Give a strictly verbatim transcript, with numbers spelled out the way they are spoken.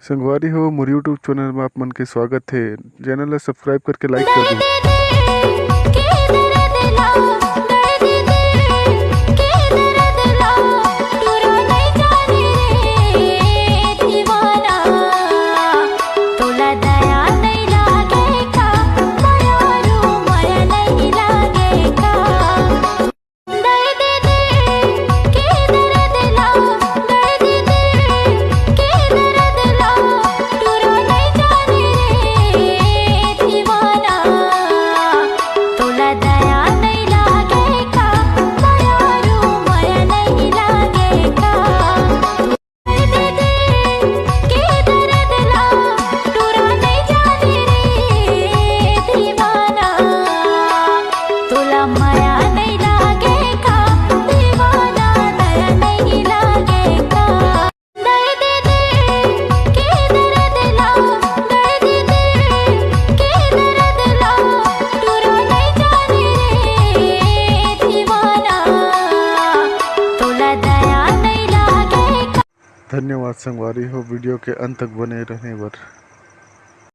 संगवारी हो, मोर YouTube channel में आप मन के स्वागत हे। चैनल ला सब्सक्राइब करके लाइक कर दो। दर्द दिल के दर्द ला, दर्द दिल के दर्द ला, टूरा नहीं जाने रे दीवाना। तोला दया नहीं लागे का, मया रो मया नहीं लागे का। दर्द दिल के दर्द ला, दर्द दिल के दर्द ला, टूरा नहीं जाने रे दीवाना। तोला दया नहीं लागे का, मया रो मया नहीं लागे का। दर्द दिल के दर्द ला, टूरा नहीं जाने रे दीवाना। तोला मया नहीं लागे का, दीवाना, दया नहीं लागे का। दर्द दिल के दर्द ला, दर्द दिल के दर्द ला, टूरा नहीं जाने रे दीवाना। तोला दया नहीं लागे का। धन्यवाद संगवारी हो, वीडियो के अंत तक बने रहने बर।